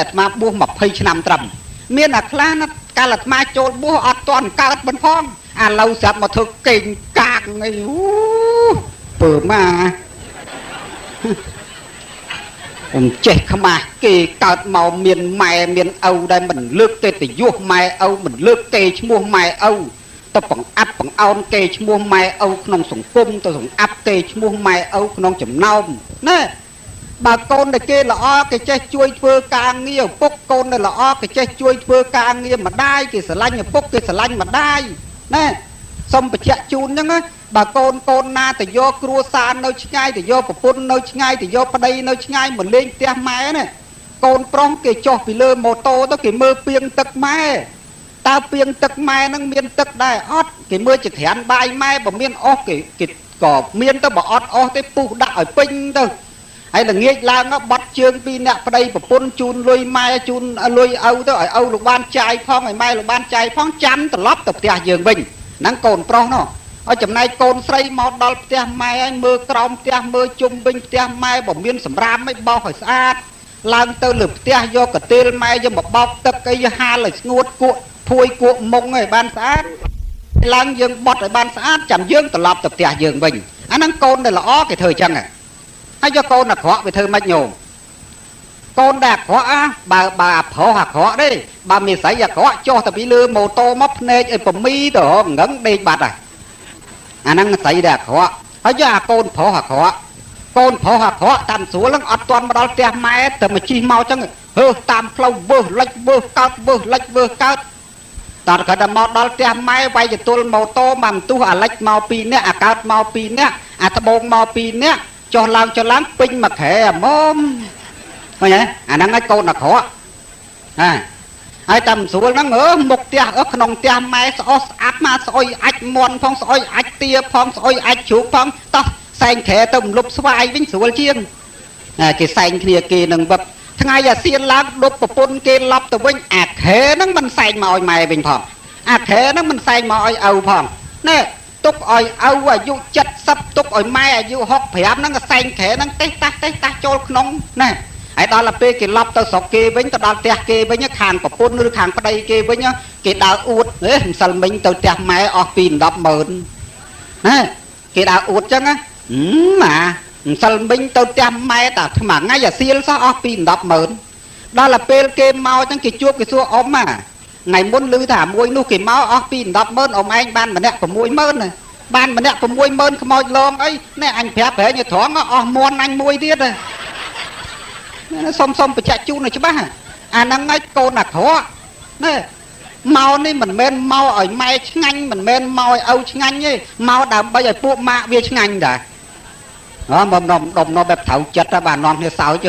អាត្មាបួស20ឆ្នាំត្រឹមមានអាខ្លះណាកាលអាត្មាចូលបួសអត់ទាន់កើតមិនផងឥឡូវស្រាប់មកធ្វើកេងកាងអីអូពើម៉ាអ៊ំចេះខ្មាស់គេកើតមកមានម៉ែមានឪដែលមិនលើកកិត្តិយសម៉ែឪមិនលើកគេឈ្មោះម៉ែឪទៅបង្អាប់បង្អោនគេឈ្មោះម៉ែឪក្នុងសង្គមទៅបង្អាប់គេឈ្មោះម៉ែឪក្នុងចំណោមណាបើកូនដែលគេល្អគេចេះជួយធ្វើការងារឪពុកកូនដែលល្អគេចេះជួយធ្វើការងារម្ដាយគេស្រឡាញ់ឪពុកគេស្រឡាញ់ម្ដាយណាសូមបញ្ជាក់ជូនហ្នឹងណាបើកូនកូនណាទៅយកគ្រួសារនៅឆ្ងាយទៅយកប្រពន្ធនៅឆ្ងាយទៅយកប្តីនៅឆ្ងាយមកលេងផ្ទះម៉ែណាកូនប្រុសគេចុះពីលើម៉ូតូទៅគេមើលពីងទឹកម៉ែតើពីងទឹកម៉ែហ្នឹងមានទឹកដែរអត់គេមើលចក្រានបាយម៉ែបើមានអស់គេគេក៏មានទៅបើអត់អស់ទេពុះដាក់ឲ្យពេញទៅហើយល្ងាចឡើងបត់ជើងពីអ្នកប្តីប្រពន្ធជូនលុយម៉ែជូនលុយឪទៅឲ្យឪលោកបានចាយផងឲ្យម៉ែលោកបានចាយផងចាំត្រឡប់ទៅផ្ទះយើងវិញហ្នឹងកូនប្រុសនោះឲ្យចំណែកកូនស្រីមកដល់ផ្ទះម៉ែហើយមើលក្រោមផ្ទះមើលជុំវិញផ្ទះម៉ែបើមានសម្រាមអីបោសឲ្យស្អាតឡើងទៅលើផ្ទះយកកាទេលម៉ែយកមកបោកទឹកអីហាលឲ្យស្ងួតគក់ភួយគក់មុងឲ្យបានស្អាតឡើងយើងបត់ឲ្យបានស្អាតចាំយើងត្រឡប់ទៅផ្ទះយើងវិញអាហ្នឹងកូនដែលល្អគេធ្វើអញ្ចឹងហើយយកកូនអាក្រក់វាធ្វើម៉េចញោមកូនដែលអាក្រក់បើបើអាប្រុសអាក្រក់ទេបើមានស្រីអាក្រក់ចុះទៅពីលើម៉ូតូមកភ្នែកឲ្យពមីទៅរងងឹងដេកបាត់ហើយអាហ្នឹងស្រីដែលអាក្រក់ហើយយកអាកូនប្រុសអាក្រក់កូនប្រុសអាក្រក់តាមស្រួលហ្នឹងអត់ទាន់មកដល់ផ្ទះម៉ែទៅមកជិះមកចឹងហើតាមផ្លូវវើសលិចវើសកើតវើសលិចវើសកើតតើគាត់ដល់មកដល់ផ្ទះម៉ែវាយចតុលម៉ូតូមកបន្ទុះអាលិចមក2នាក់អាកើតមក2នាក់អាត្បូងមក2នាក់ចុះឡើងចុះឡើងពេញមួយក្រែអាមុំឃើញទេអាហ្នឹងហើយកូនអាក្រក់ហាហើយតាមស្រួលហ្នឹងអឺមុខផ្ទះអឺក្នុងផ្ទះម៉ែស្អុះស្អាតមកស្អុយអាចមន់ផងស្អុយអាចទាផងស្អុយអាចជ្រូកផងតោះសែងក្រែទៅរំលប់ស្វាយវិញស្រួលជាងគេសែងគ្នាគេនឹងវឹកថ្ងៃអាសៀនឡើងដប់ប្រពន្ធគេឡប់ទៅវិញអាក្រែហ្នឹងមិនសែងមកឲ្យម៉ែវិញផងអាក្រែហ្នឹងមិនសែងមកឲ្យឪផងណែទុកឲ្យឪអាយុ70ទុកឲ្យម៉ែអាយុ65ហ្នឹងសែងក្រែហ្នឹងតេះតាស់តេះតាស់ចូលក្នុងណែហើយដល់ទៅពេលគេឡប់ទៅស្រុកគេវិញទៅដល់ផ្ទះគេវិញខាងប្រពន្ធឬខាងប្តីគេវិញគេដើរអួតហេម្សិលមិញទៅផ្ទះម៉ែអស់ពី100000ណាគេដើរអួតចឹងណាម៉ាម្សិលមិញទៅផ្ទះម៉ែតាថ្មថ្ងៃអាសៀលសោះអស់ពី100000ដល់ទៅពេលគេមកចឹងគេជួបគេសួរអ៊ំម៉ាថ្ងៃមុនឮថាមួយនោះគេមកអស់ពី100000អ៊ំឯងបានម្នាក់60000ណាបានម្នាក់60000ខ្មោចលងអីណែអញប្រាប់ប្រែងត្រង់អស់មន់អញមួយទៀតណាសុំសុំបញ្ជាក់ជូនឲ្យច្បាស់អាហ្នឹងហើយកូនអាក្រក់ណែមកនេះមិនមែនមកឲ្យម៉ែឆ្ងាញ់មិនមែនមកឲ្យឪឆ្ងាញ់ទេមកដើម្បីឲ្យពួកម៉ាក់វាឆ្ងាញ់ដែរអើមកដុំដុំនោះបែបត្រូវចិត្តបាទនាំគ្នាសើច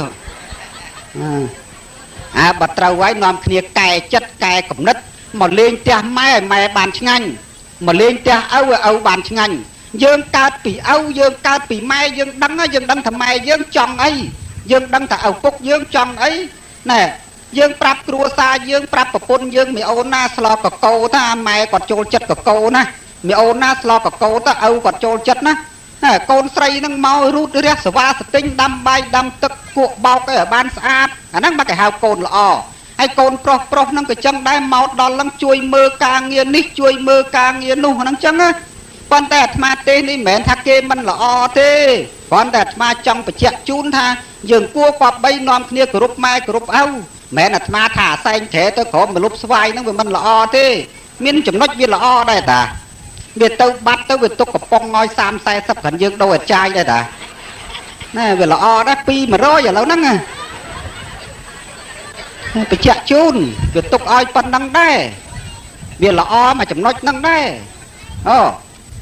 អាបើត្រូវហើយនាំគ្នាកែចិត្តកែគំនិតមកលេងផ្ទះម៉ែឲ្យម៉ែបានឆ្ងាញ់មកលេងផ្ទះឪឲ្យឪបានឆ្ងាញ់យើងកើតពីឪយើងកើតពីម៉ែយើងដឹងយើងដឹងថាម៉ែយើងចង់អីយើងដឹងថាឪពុកយើងចង់អីណែយើងប្រាប់គ្រួសារយើងប្រាប់ប្រពន្ធយើងមីអូនណាស្លកកោថាម៉ែគាត់ចូលចិត្តកកោណាមីអូនណាស្លកកោទៅឪគាត់ចូលចិត្តណាកូនស្រីនឹងមករូតរះសវ៉ាសទិញដាំបាយដាំទឹកគក់បោកអីឲ្យបានស្អាតអាហ្នឹងបើគេហៅកូនល្អហើយកូនប្រុសប្រុសហ្នឹងក៏ចឹងដែរមកដល់ហ្នឹងជួយមើលការងារនេះជួយមើលការងារនោះហ្នឹងចឹងណាប៉ុន្តែអាត្មាទេសនេះមិនមែនថាគេមិនល្អទេគ្រាន់តែអាត្មាចង់បញ្ជាក់ជូនថាយើងគួរគប្បីនាំគ្នាគោរពម៉ែគោរពឪមិនមែនអាត្មាថាអាសែងត្រែទៅក្រុមមលុបស្វាយហ្នឹងវាមិនល្អទេមានចំណុចវាល្អដែរតាវាទៅបាត់ទៅវាទុកកំប៉ុងឲ្យ30 40គ្រាន់យើងដូរអាចាយដែរតាណែវាល្អដែរ200ឥឡូវហ្នឹងបញ្ជាក់ជូនវាទុកឲ្យប៉ុណ្ណឹងដែរវាល្អមួយចំណុចហ្នឹងដែរអូ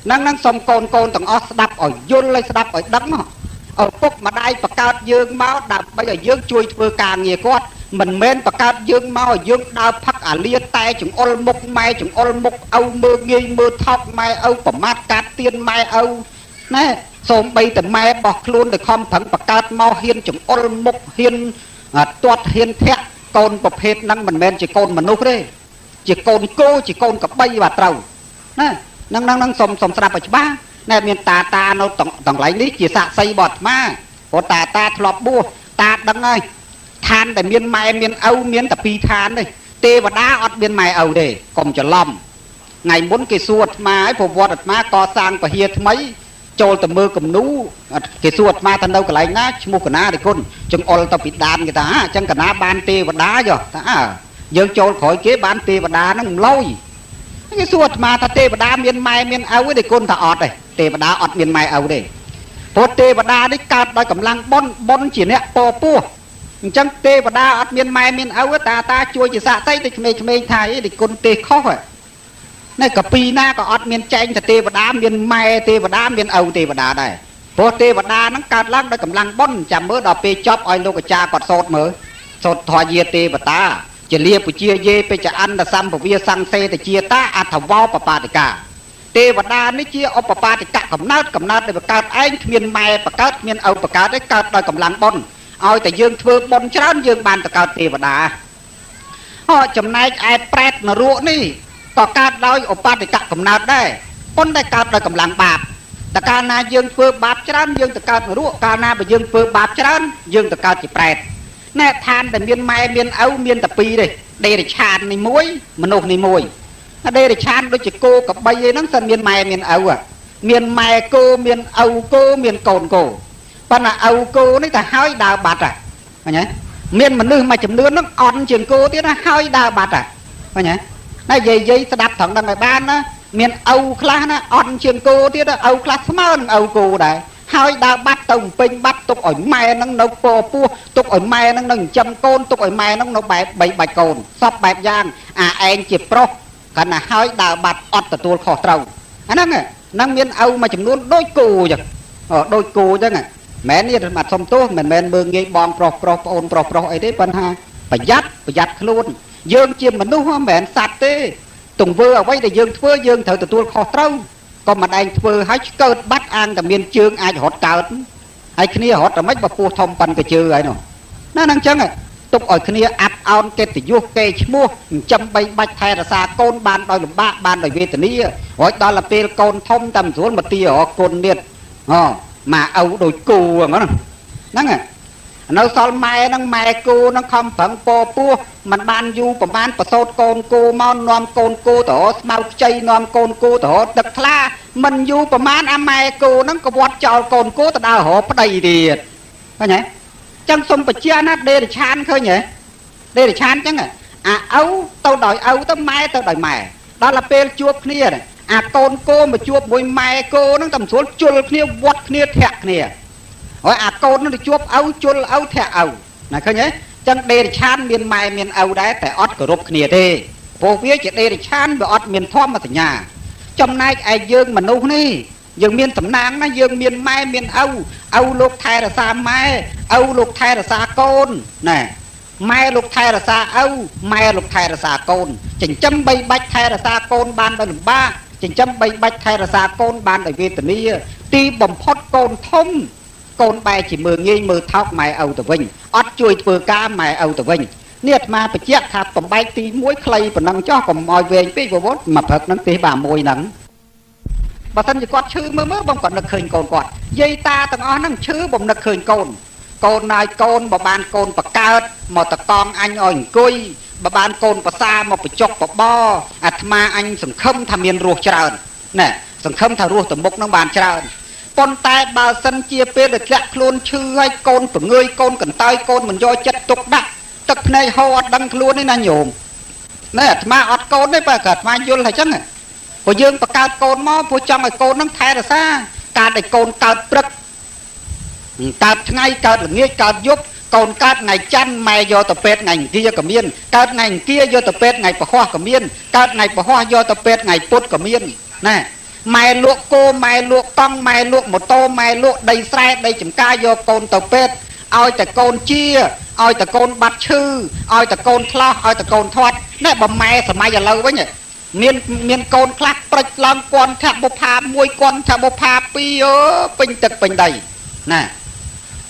ហ្នឹងហ្នឹងសុំកូនកូនទាំងអស់ស្ដាប់ឲ្យយល់ឲ្យស្ដាប់ឲ្យដឹងឪពុកម្ដាយបង្កើតយើងមកដើម្បីឲ្យយើងជួយធ្វើការងារគាត់មិនមែនបង្កើតយើងមកឲ្យយើងដើរផឹកអាលាតែចង្អុលមុខម៉ែចង្អុលមុខឪមើលងាយមើលថោកម៉ែឪប្រមាថកាត់ទៀនម៉ែឪណែសូម្បីតែម៉ែរបស់ខ្លួនដែលខំប្រឹងបង្កើតមកហ៊ានចង្អុលមុខហ៊ានទាត់ហ៊ានធាក់កូនប្រភេទហ្នឹងមិនមែនជាកូនមនុស្សទេជាកូនគោជាកូនកបីបាទត្រូវណាហ្នឹងហ្នឹងសុំសុំស្ដាប់ឲ្យច្បាស់ណែមានតាតានៅតង្លៃនេះជាសាក្សីរបស់អាត្មាព្រោះតាតាធ្លាប់បួសតាដឹងហើយ ថា ឋានដែលមានម៉ែមានឪមានតែពីរឋានទេទេវតាអត់មានម៉ែឪទេកុំច្រឡំថ្ងៃមុនគេសួរអាត្មាឲ្យប្រវត្តិអាត្មាកសាងពហិថ្មីចូលទៅមើលគំនូគេសួរអាត្មាថានៅកន្លែងណាឈ្មោះកណាទេគុណចង្អុលទៅពីដានគេថាអញ្ចឹងកណាបានទេវតាយោថាអើយើងចូលក្រោយគេបានទេវតាហ្នឹងមិនលយគេសួរអាត្មាថាទេវតាមានម៉ែមានឪទេគុណថាអត់ទេទេវតាអត់មានម៉ែឪទេព្រោះទេវតានេះកើតដោយកម្លាំងបុណ្យបុណ្យជាអ្នកពពោះអញ្ចឹងទេវតាអត់មានម៉ែមានឪតាតាជួយជាសាក់សីទៅក្មេងៗថាអីទេគុណទេខុសហ៎នេះកាពីណាក៏អត់មានចែងថាទេវតាមានម៉ែទេវតាមានឪទេវតាដែរព្រោះទេវតាហ្នឹងកើតឡើងដោយកម្លាំងបុណ្យចាំមើលដល់ពេលចប់ឲ្យលោកអាចារ្យគាត់សូត្រមើលសូត្រធម៌យាទេវតាជាលាពជាយេបច្ចអន្តសម្ភវាសង្សេតជាតាអថវោបបាទិកាទេវតានេះជាឧបបាទិកកំណើតកំណើតដែលបង្កើតឯងគ្មានម៉ែបង្កើតគ្មានឪបង្កើតទេកើតដោយកម្លាំងបុណ្យឲ្យតែយើងធ្វើបុណ្យច្រើនយើងបានទៅកើតទេវតាអចំណែកឯប្រែតនរកនេះក៏កើតដោយឧបតិកកំណើតដែរប៉ុន្តែកើតដោយកម្លាំងបាបតែកាលណាយើងធ្វើបាបច្រើនយើងទៅកើតនរកកាលណាបើយើងធ្វើបាបច្រើនយើងទៅកើតជាប្រែតណែឋានដែលមានម៉ែមានឪមានតែពីរទេដេរឆាននេះមួយមនុស្សនេះមួយដេរឆានដូចជាគោកបីអីហ្នឹងសិនមានម៉ែមានឪមានម៉ែគោមានឪគោមានកូនគោប៉ុន្តែឪគោនេះទៅហើយដើរបាត់ហ่ะឃើញទេមានមនុស្សមួយចំនួនហ្នឹងអន់ជាងគោទៀតណាហើយដើរបាត់ហ่ะឃើញទេណាយាយស្ដាប់ត្រង់ដឹងឲ្យបានណាមានឪខ្លះណាអន់ជាងគោទៀតឪខ្លះស្មើនឹងឪគោដែរហើយដើរបាត់ទៅពេញបាត់ទុកឲ្យម៉ែហ្នឹងនៅពពោះទុកឲ្យម៉ែហ្នឹងនៅចិញ្ចឹមកូនទុកឲ្យម៉ែហ្នឹងនៅបែបបីបាច់កូនសពបែបយ៉ាងអាឯងជាប្រុសកាលណាហើយដើរបាត់អត់ទទួលខុសត្រូវអាហ្នឹងហ្នឹងមានឪមួយចំនួនដូចគោអញ្ចឹងដូចគោអញ្ចឹងមែននេះអត់សុំទោសមិនមែនមើងងាយបងប្រុសប្រុសប្អូនប្រុសប្រុសអីទេប៉ុន្តែប្រយ័ត្នប្រយ័ត្នខ្លួនយើងជាមនុស្សមិនមែនសត្វទេទង្វើអ្វីដែលយើងធ្វើយើងត្រូវទទួលខុសត្រូវកុំមិនឯងធ្វើឲ្យឆ្កើតបាត់អាងតែមានជើងអាចរត់កើតហើយគ្នារត់តែមិនបើពោះធំប៉ិនកជើហើយនោះណាហ្នឹងចឹងទុកឲ្យគ្នាអាប់អោនកិត្តិយសគេឈ្មោះចិញ្ចឹមបីបាច់ថែរក្សាកូនបានដោយលំបាកបានដោយវេទនារួចដល់ទៅពេលកូនធំតែមិនស្រួលមកទីរកគុណទៀតអូម៉ាឪដូចគូហ្នឹងហ្នឹងនៅសល់ម៉ែហ្នឹងម៉ែគូហ្នឹងខំប្រឹងពពោះมันបានយូរប្រហែលប្រសូតកូនគូមកនាំកូនគូទៅរកស្មៅខ្ចីនាំកូនគូទៅរកទឹកថ្លាមិនយូរប្រហែលអាម៉ែគូហ្នឹងក៏វត្តចោលកូនគូទៅដើររកប្តីទៀតឃើញទេចឹងសុំបញ្ជាក់ណាដេរឆានឃើញទេដេរឆានចឹងអាឪទៅដោយឪទៅម៉ែទៅដោយម៉ែដល់ទៅពេលជួបគ្នាអាកូនគោមកជួបមួយម៉ែគោហ្នឹងតែមិនស្រួលជុលគ្នាវត្តគ្នាធាក់គ្នាហើយអាកូននឹងទៅជួបឪជុលឪធាក់ឪណាឃើញទេចឹងដេរឆានមានម៉ែមានឪដែរតែអត់គោរពគ្នាទេព្រោះវាជាដេរឆានវាអត់មានធម្មសញ្ញាចំណែកឯយើងមនុស្សនេះយើងមានតំណាងណាយើងមានម៉ែមានឪឪលោកថែរក្សាម៉ែឪលោកថែរក្សាកូនណាម៉ែលោកថែរក្សាឪម៉ែលោកថែរក្សាកូនចិញ្ចឹមបីបាច់ថែរក្សាកូនបានដោយលំបាកចិញ្ចឹមបីបាច់ថែរក្សាកូនបានដោយវេទនាទីបំផុតកូនធំកូនបែរជាមើងងាយមើលថោកម៉ែឪទៅវិញអត់ជួយធ្វើការម៉ែឪទៅវិញនេះអាត្មាបញ្ជាក់ថាបំបែកទី1ខ្លីប៉ុណ្ណឹងចោះកុំឲ្យវែងពេកព្រោះមកព្រឹកហ្នឹងទេបាទមួយហ្នឹងបើសិនជាគាត់ឈឺមើលមើលបងគាត់នឹកឃើញកូនគាត់យាយតាទាំងអស់ហ្នឹងឈឺបំនឹកឃើញកូនកូនណាយកូនបើបានកូនបកើតមកតកងអញឲ្យអង្គុយបើបានកូនប្រសាមកបញ្ចុកបបអាត្មាអញសង្ឃឹមថាមានរសច្រើនណែសង្ឃឹមថារសទៅមុខហ្នឹងបានច្រើនប៉ុន្តែបើសិនជាពេលដែលធ្លាក់ខ្លួនឈឺហើយកូនពងើយកូនកន្តើយកូនមិនយកចិត្តទុកដាក់ទឹកភ្នែកហូរអត់ដឹងខ្លួនទេណាញោមណែអាត្មាអត់កូនទេបើក៏អាត្មាយល់ហើយចឹងព្រោះយើងបង្កើតកូនមកព្រោះចង់ឲ្យកូនហ្នឹងថែរក្សាការដែលកូនកើតព្រឹកកើតថ្ងៃកើតល្ងាចកើតយប់កូនកើតថ្ងៃច័ន្ទម៉ែយកទៅពេទ្យថ្ងៃអង្គារក៏មានកើតថ្ងៃអង្គារយកទៅពេទ្យថ្ងៃពហុក៏មានកើតថ្ងៃពហុយកទៅពេទ្យថ្ងៃពុធក៏មានណែម៉ែលក់គោម៉ែលក់កង់ម៉ែលក់ម៉ូតូម៉ែលក់ដីស្រែដីចំការយកកូនទៅពេទ្យឲ្យតែកូនជាឲ្យតែកូនបាត់ឈឺឲ្យតែកូនឆ្លោះឲ្យតែកូនធាត់ណែបើម៉ែសម័យឥឡូវវិញមានកូនខ្លះព្រិចឡើងគន់ថាបុផា1គន់ថាបុផា2អើពេញទឹកពេញដីណា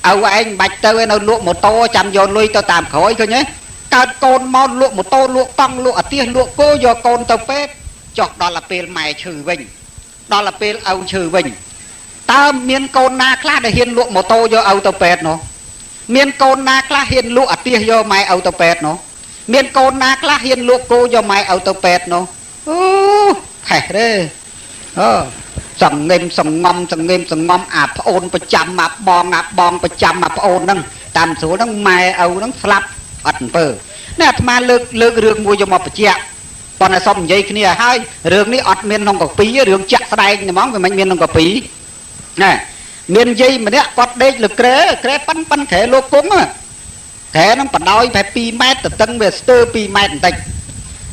ឪឯងមិនបាច់ទៅឯនៅលក់ម៉ូតូចាំយកលុយទៅតាមក្រោយឃើញទេកើតកូនមកលក់ម៉ូតូលក់កង់លក់អាទិសលក់គោយកកូនទៅពេទ្យចុះដល់ទៅពេលម៉ែឈឺវិញដល់ទៅពេលឪឈឺវិញតើមានកូនណាខ្លះដែលហ៊ានលក់ម៉ូតូយកឪទៅពេទ្យនោះ មានកូនណាខ្លះហ៊ានលក់អាទិសយកម៉ែឪទៅពេទ្យនោះមានកូនណាខ្លះហ៊ានលក់គោយកម៉ែឪទៅពេទ្យនោះអូខេះទេអឺសង្ងេមសងំសង្ងេមសងំអាប្អូនប្រចាំអាបងអាបងប្រចាំអាប្អូនហ្នឹងតាមស្រួលហ្នឹងម៉ែឪហ្នឹងស្លាប់អត់អំពើនេះអាត្មាលើករឿងមួយយកមកបញ្ជាក់ប៉ុន្តែសុំនិយាយគ្នាឲ្យរឿងនេះអត់មានក្នុងកាពីរឿងចាក់ស្ដែងហ្មងវាមិនមានក្នុងកាពីណាមានយាយម្នាក់គាត់ដេកលើគ្រែគ្រែប៉ិនប៉ិនគ្រែលោកគង់គ្រែហ្នឹងបណ្ដោយប្រហែល2ម៉ែត្រទៅតឹងវាស្ទើរ2ម៉ែត្របន្តិច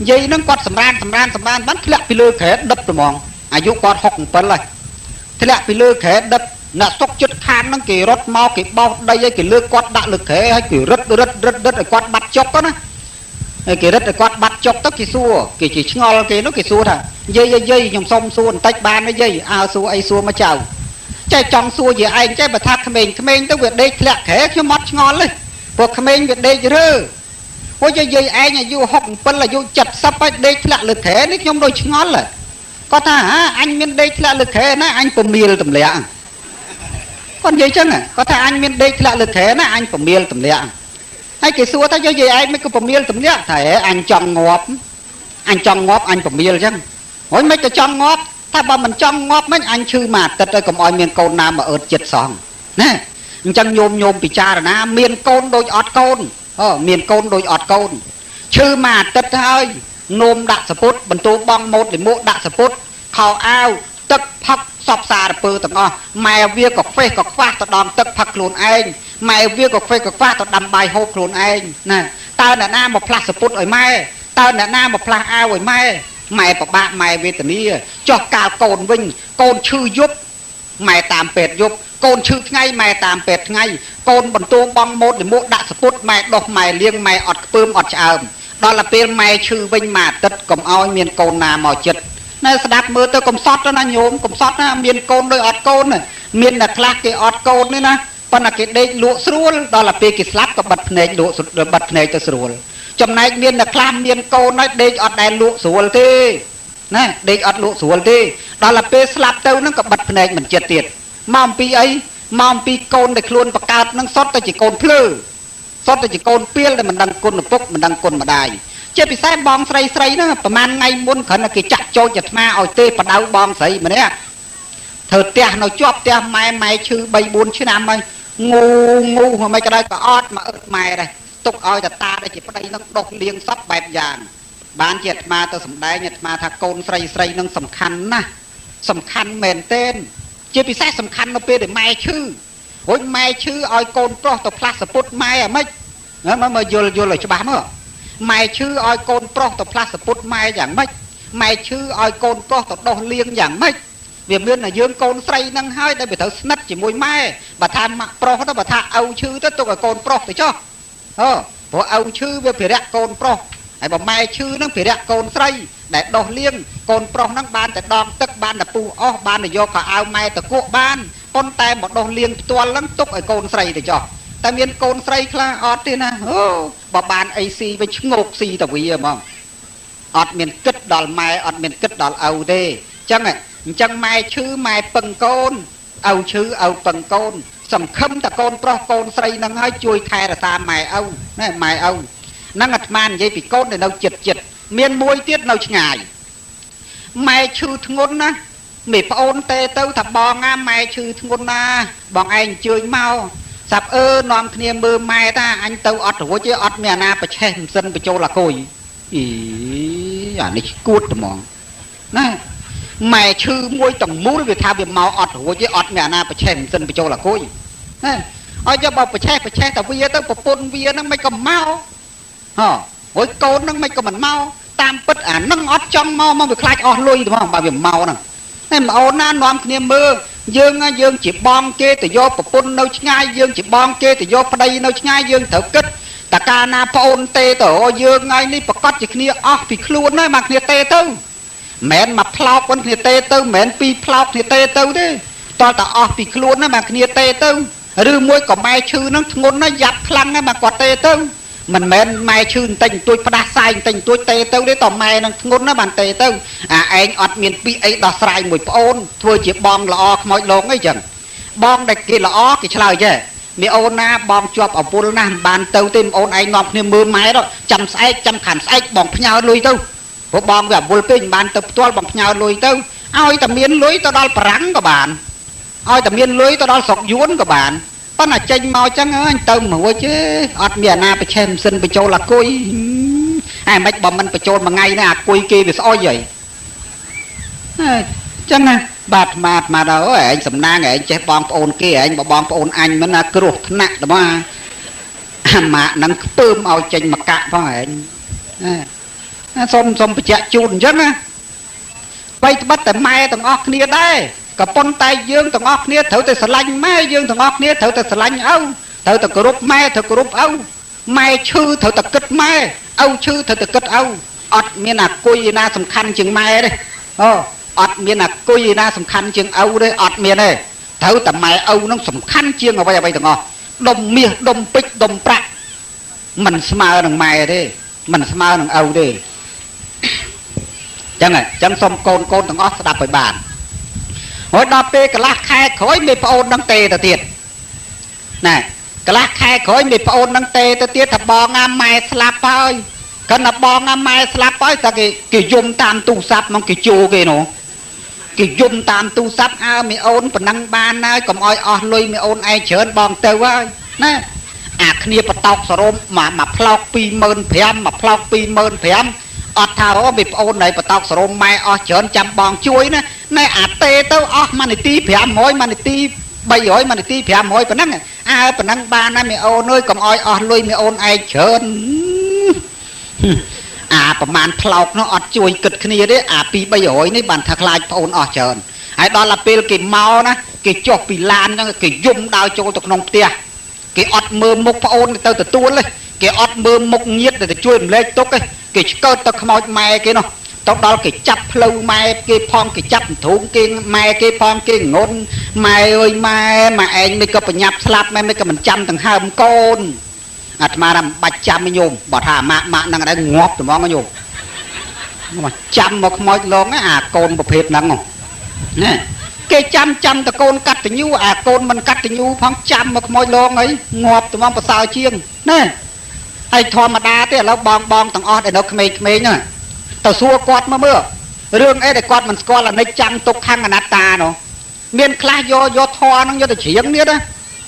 យាយហ្នឹងគាត់សម្រានសម្រានសម្រានបានធ្លាក់ពីលើគ្រែដិបហ្មងអាយុគាត់67ហើយធ្លាក់ពីលើគ្រែដិបអ្នកសុកចិត្តខាងហ្នឹងគេរត់មកគេបោសដីឲ្យគេលើកគាត់ដាក់លើគ្រែឲ្យគេរឹតរឹតរឹតរឹតឲ្យគាត់បាត់ចុកណាហើយគេរឹតឲ្យគាត់បាត់ចុកទៅគេសួរគេជាឆ្ងល់គេនោះគេសួរថាយាយយាយខ្ញុំសុំសួរបន្តិចបានទេយាយអើសួរអីសួរមកចៅចេះចង់សួរយាយឯងចេះបើថាក្មេងក្មេងទៅវាដេកធ្លាក់គ្រែខ្ញុំអត់ឆ្ងល់ទេព្រោះក្មេងវាដេករើអូយាយឯងអាយុ67អាយុ70ហើយដេកធ្លាក់លើគ្រែនេះខ្ញុំដូចឆ្ងល់គាត់ថាអញមានដេកធ្លាក់លើគ្រែណាអញពមៀលទម្លាក់គាត់និយាយចឹងគាត់ថាអញមានដេកធ្លាក់លើគ្រែណាអញពមៀលទម្លាក់ហើយគេសួរថាយាយឯងមិនក៏ពមៀលទម្លាក់ថាអញចង់ងាប់អញចង់ងាប់អញពមៀលចឹងហើយមិនក៏ចង់ងាប់ថាបើមិនចង់ងាប់មិនអញឈឺមួយអាទិត្យឲ្យកុំឲ្យមានកូនណាមកអើតចិត្តសោះណាអញ្ចឹងញោមញោមពិចារណាមានកូនដូចអត់កូនអូមានកូនដូចអត់កូនឈឺមួយអាទិត្យហើយនោមដាក់សពុតបន្ទូបងម៉ូតលិមួកដាក់សពុតខោអាវទឹកផឹកសពសារពើទាំងអស់ម៉ែវាក៏ខ្វេះក៏ខ្វះទៅដំទឹកផឹកខ្លួនឯងម៉ែវាក៏ខ្វេះក៏ខ្វះទៅដាំបាយហូបខ្លួនឯងណាតើអ្នកណាមកផ្លាស់សពុតឲ្យម៉ែតើអ្នកណាមកផ្លាស់អាវឲ្យម៉ែម៉ែពិបាកម៉ែវេទនាចុះកាលកូនវិញកូនឈឺយប់ម៉ែតាមពេទ្យយប់កូនឈឺថ្ងៃម៉ែតាមពេទ្យថ្ងៃកូនបន្ទូបងម៉ូតលិមួកដាក់សពុតម៉ែដោះម៉ែលាងម៉ែអត់ខ្ពើមអត់ឆ្អើមដល់ទៅពេលម៉ែឈឺវិញមួយអាទិត្យកុំឲ្យមានកូនណាមកចិត្តនៅស្ដាប់មើលទៅកំសត់ណាញោមកំសត់ណាមានកូនដូចអត់កូនមានតែខ្លះគេអត់កូននេះណាប៉ុន្តែគេដេកលក់ស្រួលដល់ទៅពេលគេស្លាប់ក៏បិទភ្នែកលក់បិទភ្នែកទៅស្រួលចំណែកមានតែខ្លះមានកូនហើយដេកអត់ដែលលក់ស្រួលទេណាដេកអត់លក់ស្រួលទេដល់ទៅពេលស្លាប់ទៅហ្នឹងក៏បិទភ្នែកមិនចិត្តទៀតមកអំពីអីមកអំពីកូនដែលខ្លួនបង្កើតហ្នឹងសុទ្ធតែជាកូនភ្លើសុទ្ធតែជាកូនពៀលដែលមិនដឹងគុណឪពុកមិនដឹងគុណម្ដាយជាពិសេសបងស្រីស្រីហ្នឹងប្រហែលថ្ងៃមុនគ្រាន់តែគេចាក់ចោចអាត្មាឲ្យទេបដៅបងស្រីម្នាក់ធ្វើផ្ទះនៅជាប់ផ្ទះម៉ែម៉ែឈឺ3 4ឆ្នាំហើយងូងូមិនក៏ដោយក៏អត់មកអឹកម៉ែដែរទុកឲ្យតតាដែលជាប្តីហ្នឹងដុសលាងសពបែបយ៉ាងបានជាអាត្មាទៅសម្ដែងអាត្មាថាកូនស្រីស្រីហ្នឹងសំខាន់ណាស់សំខាន់មែនទែនជាពិសេសសំខាន់នៅពេលដែលម៉ែឈឺរួចម៉ែឈឺឲ្យកូនប្រុសទៅផ្លាស់សពុតម៉ែអាម៉េចមើលយល់យល់ឲ្យច្បាស់មើលម៉ែឈឺឲ្យកូនប្រុសទៅផ្លាស់សពុតម៉ែយ៉ាងម៉េចម៉ែឈឺឲ្យកូនប្រុសទៅដោះលាងយ៉ាងម៉េចវាមានតែយើងកូនស្រីហ្នឹងហើយដែលវាត្រូវស្និទ្ធជាមួយម៉ែបើថាម៉ាក់ប្រុសទៅបើថាឪឈឺទៅទុកឲ្យកូនប្រុសទៅចុះអឺព្រោះឪឈឺវាភារៈកូនប្រុសហើយបើម៉ែឈឺហ្នឹងភារៈកូនស្រីដែលដោះលាងកូនប្រុសហ្នឹងបានតែដងទឹកបានតែពុះអស់បានតែយកខោអាវម៉ែទៅគក់បានប៉ុន្តែមកដោះលាងផ្ទាល់ហ្នឹងទុកឲ្យកូនស្រីទៅចុះតែមានកូនស្រីខ្លះអត់ទេណាអូបើបានអីស៊ីវិញឆ្ងោកស៊ីទៅវាហ្មងអត់មានគិតដល់ម៉ែអត់មានគិតដល់ឪទេអញ្ចឹងម៉ែឈឺម៉ែពឹងកូនឪឈឺឪពឹងកូនសង្ឃឹមតែកូនប្រុសកូនស្រីហ្នឹងហើយជួយថែរក្សាម៉ែឪណាម៉ែឪហ្នឹងអាត្មានិយាយពីកូនដែលនៅចិត្តចិត្តមានមួយទៀតនៅឆ្ងាយម៉ែឈឺធ្ងន់ណាមេប្អូនទេទៅថាបងណាម៉ែឈឺធ្ងន់ណាបងឯងអញ្ជើញមកសាប់អឺនាំគ្នាមើលម៉ែថាអញទៅអត់រួចទេអត់មានអាណាប្រឆេះម៉ាស៊ីនបញ្ចូលអាគុយអីអានេះគួតត្មងណាម៉ែឈឺមួយទាំងមូលវាថាវាមកអត់រួចទេអត់មានអាណាប្រឆេះម៉ាស៊ីនបញ្ចូលអាគុយណាឲ្យយកបើប្រឆេះប្រឆេះតែវាទៅប្រពន្ធវាហ្នឹងមិនក៏មកហ៎រួចកូនហ្នឹងមិនក៏មិនមកតាមពិតអាហ្នឹងអត់ចង់មកមកវាខ្លាចអស់លុយត្មងបើវាមកហ្នឹងតែប្អូនណានាំគ្នាមើលយើងជាបងគេទៅយកប្រពន្ធនៅឆ្ងាយយើងជាបងគេទៅយកប្តីនៅឆ្ងាយយើងត្រូវគិតតើកាលណាប្អូនទេទៅយើងថ្ងៃនេះប្រកាសជាគ្នាអស់ពីខ្លួនហើយមកគ្នាទេទៅមិនមកផ្លោកគ្នាទេទៅមិនពីរផ្លោកគ្នាទេទៅទេតើតើអស់ពីខ្លួនណាមកគ្នាទេទៅឬមួយក៏ម៉ែឈឺនឹងធ្ងន់ណាយ៉ាប់ខ្លាំងណាមកគាត់ទេទៅមិនមែនម៉ែឈឺបន្តិចបន្តួចផ្ដាសាយបន្តិចបន្តួចទេទៅទេតម៉ែនឹងធ្ងន់ណាបានទេទៅអាឯងអត់មានពាក្យអីដោះស្រាយមួយប្អូនធ្វើជាបងល្អខ្មោចលងអីចឹងបងដែលគេល្អគេឆ្លើយចេះ មីអូនណាបងជាប់អវលណាស់មិនបានទៅទេមីអូនឯងនាំគ្នាមើលម៉ែដល់ចាំស្អែកចាំខានស្អែកបងផ្ញើលុយទៅព្រោះបងវាអវលពេកមិនបានទៅផ្ទាល់បងផ្ញើលុយទៅឲ្យតែមានលុយទៅដល់បារាំងក៏បានឲ្យតែមានលុយទៅដល់ស្រុកយួនក៏បានប៉ុន្តែចេញមកចឹងអើយទៅមិនរួចទេអត់មានអាណាប្រឆេះម៉ាស៊ីនបញ្ចូលអាគុយហើយមិនបើមិនបញ្ចូលមួយថ្ងៃនេះអាគុយគេវាស្អុយហើយចឹងណាបាទអាត្មាដល់ឯងសំណាងឯងចេះបងប្អូនគេឯងបើបងប្អូនអញមិនណាគ្រោះថ្នាក់ដល់មកអាម៉ាក់នឹងខ្ពើមឲ្យចេញមកកាក់ផងឯងសូមបញ្ជាក់ជូនអញ្ចឹងណាបីត្បិតតែម៉ែទាំងអស់គ្នាដែរក៏ប៉ុន្តែយើងទាំងអស់គ្នាត្រូវតែស្រឡាញ់ម៉ែយើងទាំងអស់គ្នាត្រូវតែស្រឡាញ់ឪត្រូវតែគោរពម៉ែត្រូវគោរពឪម៉ែឈឺត្រូវតែគិតម៉ែឪឈឺត្រូវតែគិតឪអត់មានអាគុយណាសំខាន់ជាងម៉ែទេអូអត់មានអាគុយណាសំខាន់ជាងឪទេអត់មានទេត្រូវតែម៉ែឪនឹងសំខាន់ជាងអ្វីអ្វីទាំងអស់ដុំមាសដុំពេជ្រដុំប្រាក់មិនស្មើនឹងម៉ែទេមិនស្មើនឹងឪទេចឹងហ៎ចឹងសូមកូនទាំងអស់ស្ដាប់ឲ្យបានហើយដល់ពេលកន្លះខែក្រោយមេប្អូននឹងទេទៅទៀតណែកន្លះខែក្រោយមេប្អូននឹងទេទៅទៀតថាបងអាម៉ែស្លាប់ហើយគាត់ថាបងអាម៉ែស្លាប់ហើយតែគេយំតាមទូរស័ព្ទមកគេជួគេនោះគេយំតាមទូរស័ព្ទអើមីអូនប៉ុណ្ណឹងបានហើយកុំឲ្យអស់លុយមីអូនឯងច្រើនបងទៅហើយណាអាគ្នាបតោកសរោមមកផ្លោក 25,000 មកផ្លោក 25,000 អត់ថាអូមីប្អូនណៃបតោកសរោមម៉ែអស់ច្រើនចាំបងជួយណាណែអាទេទៅអស់មួយនាទី500មួយនាទី300មួយនាទី500ប៉ុណ្ណឹងអើប៉ុណ្ណឹងបានណាមីអូនអើយកុំឲ្យអស់លុយមីអូនឯងច្រើនអាប្រមាណផ្លោកនោះអត់ជួយគិតគ្នាទេអា2 300នេះបានថាខ្លាចប្អូនអស់ច្រើនហើយដល់ទៅពេលគេមកណាគេចុះពីឡានហ្នឹងគេយំដើរចូលទៅក្នុងផ្ទះគេអត់មើលមុខប្អូនទៅទទួលទេគេអត់មើលមុខញាតិទៅជួយរំលែកទុកទេគេឆ្កើតទៅខ្មោចម៉ែគេនោះទៅដល់គេចាប់ផ្លូវម៉ែគេផងគេចាប់ធូងគេម៉ែគេផងគេងុនម៉ែអើយម៉ែម៉ែឯងមិនក៏បញ្ញាប់ស្លាប់ម៉ែមិនក៏មិនចាំដង្ហើមកូនអាត្មាថាមិនបាច់ចាំញោមបើថាម៉ាក់ម៉ាក់ហ្នឹងដែរងាប់ត្មងញោមមកចាំមកខ្មោចលងអាកូនប្រភេទហ្នឹងណាគេចាំតកូនកតញ្ញូអាកូនមិនកតញ្ញូផងចាំមកខ្មោចលងអីងាប់ត្មងប្រសើរជាងណាហើយធម្មតាទេឥឡូវបងទាំងអស់ដែលនៅក្មេងៗហ្នឹងទៅសួរគាត់មកមើលរឿងអីដែលគាត់មិនស្គាល់អនិច្ចំទុក្ខំអនត្តានោះមានខ្លះយកធម៌ហ្នឹងយកទៅច្រៀងទៀតណា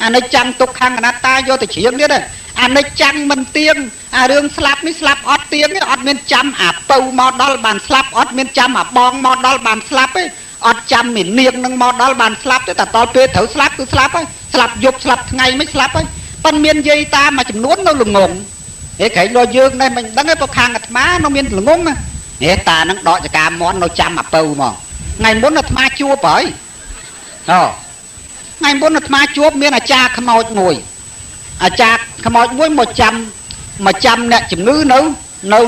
អនិច្ចំទុក្ខំអនត្តាយកទៅច្រៀងទៀតណាអនិច្ចំមិនទៀងអារឿងស្លាប់នេះស្លាប់អត់ទៀងទេអត់មានចាំអាពៅមកដល់បានស្លាប់អត់មានចាំអាបងមកដល់បានស្លាប់ទេអត់ចាំមីនាងនឹងមកដល់បានស្លាប់ទេតែដល់ពេលត្រូវស្លាប់គឺស្លាប់ហើយស្លាប់យប់ស្លាប់ថ្ងៃមិនស្លាប់ហើយប៉ុន្តែមានយាយតាមួយចំនួននៅល្ងងហេក្រែងដល់យើងនេះមិនដឹងទេព្រោះខាងអាត្មានៅមានល្ងងណាហេតានឹងដកចកាមន់នៅចាំអាពៅមកថ្ងៃមុនអាត្មាជួបហើយអូថ្ងៃមុនអាត្មាជួបមានអាចារ្យខ្មោចមួយអាចារ្យខ្មោចមួយមកចាំអ្នកជំងឺនៅ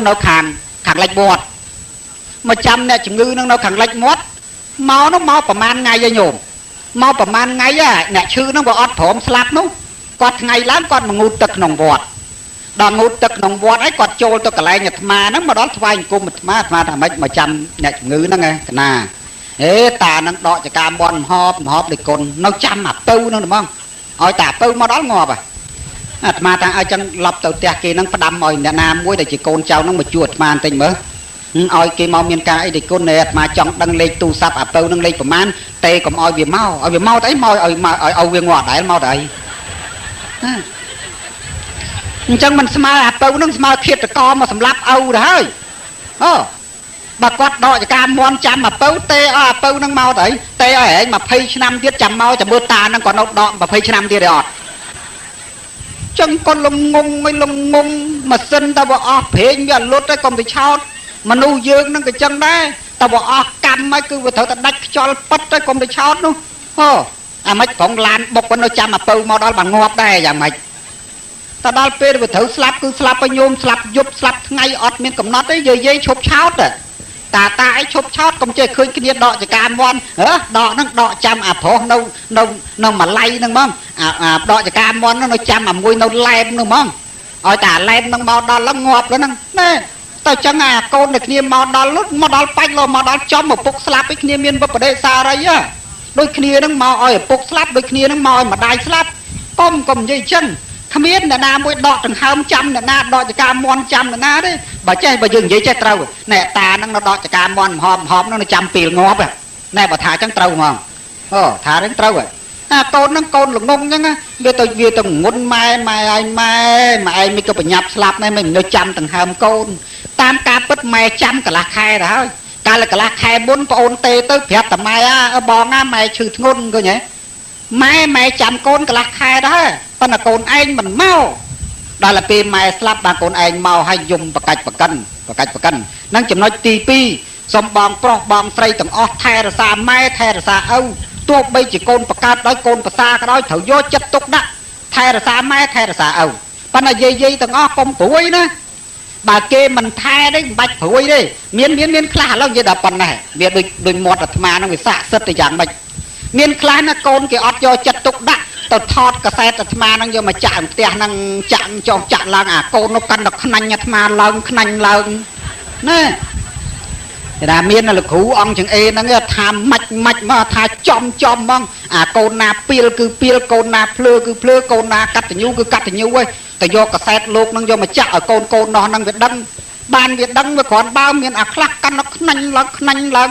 នៅខាងលិចវត្តមកចាំអ្នកជំងឺនឹងនៅខាងលិចមាត់មកនោះមកប្រហែលថ្ងៃឯងញោមមកប្រហែលថ្ងៃអ្នកឈឺនឹងវាអត់ព្រមស្លាប់នោះគាត់ថ្ងៃឡើងគាត់មកងូតទឹកក្នុងវត្តដល់ងូតទឹកក្នុងវត្តហើយគាត់ចូលទៅកន្លែងអាត្មាហ្នឹងមកដល់ថ្វាយអង្គមអាត្មាថាម៉េចមកចាំអ្នកជំងឺហ្នឹងឯងកណាអេតានឹងដកចកាមន់មហបដូចគុណនៅចាំអាពៅហ្នឹងហ្មងឲ្យតាពៅមកដល់ងាប់អាត្មាថាឲ្យចឹងឡប់ទៅផ្ទះគេហ្នឹងផ្ដាំឲ្យអ្នកណាមួយដែលជាកូនចៅហ្នឹងមកជួអាត្មាបន្តិចមើលឲ្យគេមកមានការអីដូចគុណអាត្មាចង់ដឹងលេខទូរស័ព្ទអាពៅហ្នឹងលេខប្រមាណទេកុំឲ្យវាមកឲ្យវាមកទៅអីមកឲ្យឲ្យវាងាប់ដែរមកទៅអីអញ្ចឹងមិនស្មើអាពៅហ្នឹងស្មើឃាតករមកសម្លាប់ឪទៅហើយអូបើគាត់ដកចកាមន់ចាំអាពៅទេឲ្យអាពៅហ្នឹងមកទៅអីទេឲ្យឯង20ឆ្នាំទៀតចាំមកចាំមើលតាហ្នឹងគាត់នៅដក20ឆ្នាំទៀតទេអត់ចឹងគាត់លងងឲ្យលងងម៉ាស៊ីនតើបើអស់ប្រេងវាលុតហើយកុំទៅឆោតមនុស្សយើងនឹងក៏ចឹងដែរតើបើអស់កម្មហើយគឺវាត្រូវតែដាច់ខ្យល់ប៉ិតហើយកុំទៅឆោតនោះអូអាម៉េចប្រងឡានបុកគាត់នៅចាំអាពៅមកដល់បានងាប់ដែរយ៉ាងម៉េចតែដល់ពេលវាត្រូវស្លាប់គឺស្លាប់ឲ្យញោមស្លាប់យប់ស្លាប់ថ្ងៃអត់មានកំណត់ទេយាយឈប់ឆោតតាតាអីឈប់ឆោតកុំចេះឃើញគ្នាដកចកាមន់ហ៎ដកហ្នឹងដកចាំអាប្រុសនៅនៅម៉ាឡៃហ្នឹងហ្មងអាដកចកាមន់ហ្នឹងនៅចាំអាមួយនៅឡែមហ្នឹងហ្មងឲ្យតាឡែមហ្នឹងមកដល់ឡើងងាប់ហ្នឹងណែតែចឹងអាកូនតែគ្នាមកដល់មកដល់បាច់លោមកដល់ចំឪពុកស្លាប់ឯគ្នាមានវិបដិសារីហ៎ដូចគ្នាហ្នឹងមកឲ្យឪពុកស្លាប់ដូចគ្នាហ្នឹងមកឲ្យម្ដាយស្លាប់ក កុំនិយាយចឹងគ្មានអ្នកណាមួយដកដង្ហើមចាំអ្នកណាដកចកាមន់ចាំអ្នកណាទេបើចេះបើយើងនិយាយចេះត្រូវណែតាហ្នឹងនៅដកចកាមន់ហមហមហ្នឹងនៅចាំពេលងាប់ណែបើថាចឹងត្រូវហ្មងអូថាហ្នឹងត្រូវហើយអាកូនហ្នឹងកូនល្ងងចឹងវាទៅងុនម៉ែម៉ែឲ្យម៉ែម៉ែឯងមិនក៏បញ្ញាប់ស្លាប់ដែរមិននៅចាំដង្ហើមកូនតាមការពិតម៉ែចាំកន្លះខែទៅហើយកាលកន្លះខែមុនប្អូនទេទៅប្រាប់តែម៉ែបងណាម៉ែឈឺធ្ងន់ឃើញទេម៉ែចាំកូនកន្លះខែដែរប៉ុន្តែកូនឯងមិនមកដល់ទៅពេលម៉ែស្លាប់បានកូនឯងមកឲ្យយំបកាច់បកិនបកាច់បកិននឹងចំណុចទី2សូមបងប្រុសបងស្រីទាំងអស់ថែរក្សាម៉ែថែរក្សាឪទោះបីជាកូនបកើតដោយកូនប្រសាក៏ដោយត្រូវយកចិត្តទុកដាក់ថែរក្សាម៉ែថែរក្សាឪប៉ុន្តែយាយៗទាំងអស់កុំព្រួយណាបើគេមិនថែទេមិនបាច់ព្រួយទេមានខ្លះឥឡូវនិយាយដល់ប៉ុណ្ណេះវាដូចមាត់អាត្មាហ្នឹងវាស័ក្តិសិទ្ធិទៅយ៉ាងម៉េចមានខ្លះណាកូនគេអត់យកចិត្តទុកដាក់ទៅថតកាសែតអាត្មាហ្នឹងយកមកចាក់ផ្ទះហ្នឹងចាក់ចុះចាក់ឡើងអាកូននោះកាន់តែខ្នាញ់អាត្មាឡើងខ្នាញ់ឡើងណាគេថាមានលោកគ្រូអង្គចង្អេហ្នឹងថាម៉ាច់ម៉ាច់មកថាចំចំហ្មងអាកូនណាពីលគឺពីលកូនណាភ្លើគឺភ្លើកូនណាកតញ្ញូគឺកតញ្ញូឯងតែយកកាសែតលោកហ្នឹងយកមកចាក់ឲ្យកូនកូននោះហ្នឹងវាដឹងបានវាដឹងវាគ្រាន់បើមានអាខ្លះកាន់តែខ្នាញ់ឡើងខ្នាញ់ឡើង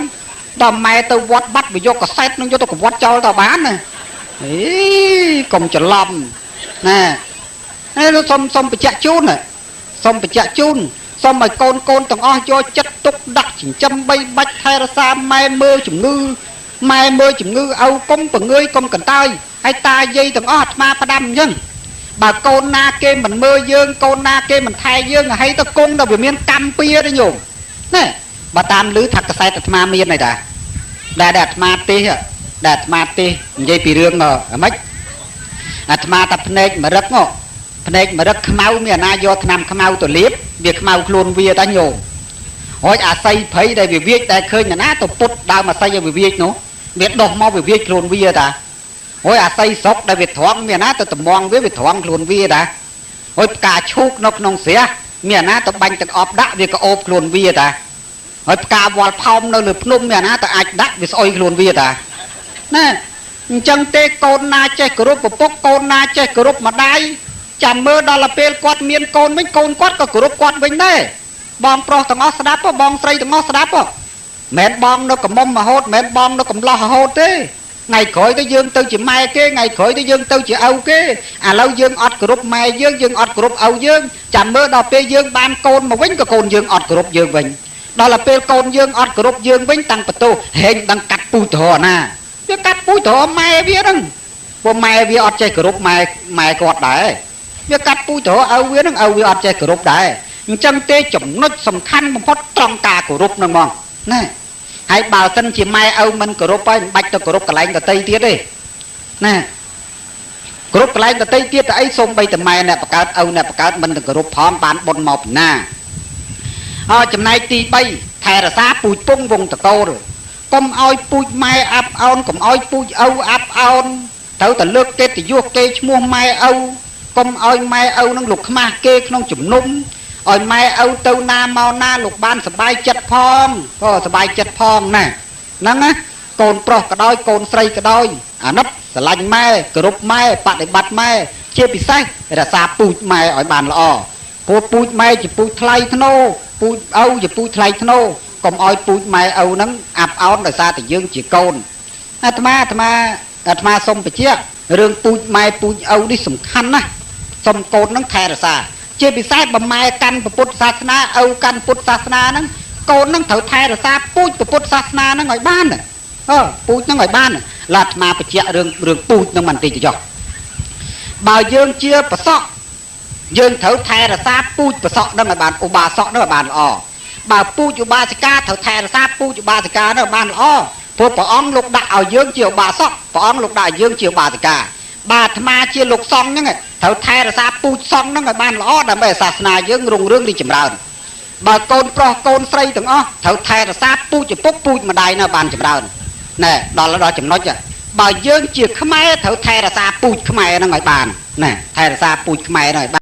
ដល់ម៉ែទៅវត្តបាត់វាយកកាសែតហ្នឹងយកទៅកវត្តចោលទៅបានណាអីកុំច្រឡំណាហើយសុំបញ្ជាក់ជូនសុំបញ្ជាក់ជូនសូមឲ្យកូនកូនទាំងអស់យកចិត្តទុកដាក់ចិញ្ចឹមបីបាច់ថែរក្សាម៉ែមើលជំងឺម៉ែមើលជំងឺឪកុំពងើយកុំកន្តើយហើយតាយាយទាំងអស់អាត្មាផ្ដាំអញ្ចឹងបើកូនណាគេមិនមើលយើងកូនណាគេមិនថែយើងហើយទៅគង់ដល់វាមានកម្មពៀទេញោមណាបើតាមឮថាកសែតអាត្មាមានហើយតាដែលអាត្មាទេសដែលអាត្មាទេសនិយាយពីរឿងហ្មិចអាត្មាថាភ្នែកម្រឹកមកភ្នែកម្រឹកខ្មៅមានអាណាយកថ្នាំខ្មៅទៅលាបវាខ្មៅខ្លួនវាតាញោមរួចអាស័យភ័យដែលវាវាចដែលឃើញណាទៅពុតដើមអាស័យឲ្យវាវាចនោះវាដុះមកវាវាចខ្លួនវាតារួចអាស័យស្រុកដែលវាត្រង់មានណាទៅតំងវាវាត្រង់ខ្លួនវាតារួចផ្កាឈូកនៅក្នុងស្រះមានណាទៅបាញ់ទឹកអប់ដាក់វាក៏អូបខ្លួនវាតាហើយផ្កាវល់ផោមនៅលើភ្នំមានណាទៅអាចដាក់វាស្អុយខ្លួនវាតាណាអញ្ចឹងទេកូនណាចេះគោរពឪពុកកូនណាចេះគោរពម្ដាយចាំមើលដល់ពេលគាត់មានកូនវិញកូនគាត់ក៏គោរពគាត់វិញដែរបងប្រុសទាំងអស់ស្ដាប់បងស្រីទាំងអស់ស្ដាប់មិនបងនៅកំមុំរហូតមិនបងនៅកំឡោះរហូតទេថ្ងៃក្រោយទៅយើងទៅជាម៉ែគេថ្ងៃក្រោយទៅយើងទៅជាឪគេឥឡូវយើងអត់គោរពម៉ែយើងយើងអត់គោរពឪយើងចាំមើលដល់ពេលយើងបានកូនមកវិញក៏កូនយើងអត់គោរពយើងវិញដល់ពេលកូនយើងអត់គោរពយើងវិញតាំងបន្ទោហែងដឹងកាត់ពូជត្រណាវាកាត់ពូជត្រម៉ែវាហ្នឹងព្រោះម៉ែវាអត់ចេះគោរពម៉ែគាត់ដែរវាកាត់ពូជត្រឪវានឹងឪវាអត់ចេះគោរពដែរអញ្ចឹងទេចំណុចសំខាន់បំផុតត្រង់ការគោរពហ្នឹងហ្មងណាហើយបើសិនជាម៉ែឪមិនគោរពហើយមិនបាច់ទៅគោរពកន្លែងដតីទៀតទេណាគោរពកន្លែងដតីទៀតទៅអីសូម្បីតែម៉ែអ្នកបង្កើតឪអ្នកបង្កើតមិនទៅគោរពផងបានបុណ្យមកពីណាអចំណែកទី3ថែរក្សាពូជពងវងតកូលកុំឲ្យពូជម៉ែអាប់អោនកុំឲ្យពូជឪអាប់អោនត្រូវតែលើកកិត្តិយសគេឈ្មោះម៉ែឪកុំឲ្យម៉ែឪនឹងលោកខ្មាស់គេក្នុងជំនុំឲ្យម៉ែឪទៅណាមកណាលោកបានសប្បាយចិត្តផងក៏សប្បាយចិត្តផងណាហ្នឹងណាកូនប្រុសក៏ដោយកូនស្រីក៏ដោយអាណិតស្រឡាញ់ម៉ែគោរពម៉ែបដិបត្តិម៉ែជាពិសេសរក្សាពូជម៉ែឲ្យបានល្អព្រោះពូជម៉ែជាពូជថ្លៃធ្នូពូជឪជាពូជថ្លៃធ្នូកុំឲ្យពូជម៉ែឪហ្នឹងអាប់អោនដោយសារតែយើងជាកូនអាត្មាសូមបញ្ជាក់រឿងពូជម៉ែពូជឪនេះសំខាន់ណាស់សុំកូននឹងថែរក្សាជាពិសេសបើម៉ែកាន់ពុទ្ធសាសនាឪកាន់ពុទ្ធសាសនាហ្នឹងកូននឹងត្រូវថែរក្សាពូជពុទ្ធសាសនាហ្នឹងឲ្យបានពូជហ្នឹងឲ្យបានឡាអាត្មាបញ្ជាក់រឿងពូជហ្នឹងបន្តិចចុះបើយើងជាប្រសក់យើងត្រូវថែរក្សាពូជប្រសក់ហ្នឹងឲ្យបានឧបាសកហ្នឹងឲ្យបានល្អបើពូជឧបាសិកាត្រូវថែរក្សាពូជឧបាសិកាហ្នឹងឲ្យបានល្អព្រោះព្រះអង្គលោកដាក់ឲ្យយើងជាឧបាសកព្រះអង្គលោកដាក់ឲ្យយើងជាឧបាសិកាបើអាត្មាជាលោកសង្ឃហ្នឹងត្រូវថែរក្សាពូជសង្ឃហ្នឹងឲ្យបានល្អដើម្បីឲ្យសាសនាយើងរុងរឿងរីកចម្រើនបើកូនប្រុសកូនស្រីទាំងអស់ត្រូវថែរក្សាពូជឪពុកពូជម្ដាយនៅបានចម្រើនណែដល់ចំណុចបើយើងជាខ្មែរត្រូវថែរក្សាពូជខ្មែរហ្នឹងឲ្យបានណែថែរក្សាពូជខ្មែរហ្នឹងឲ្យបាន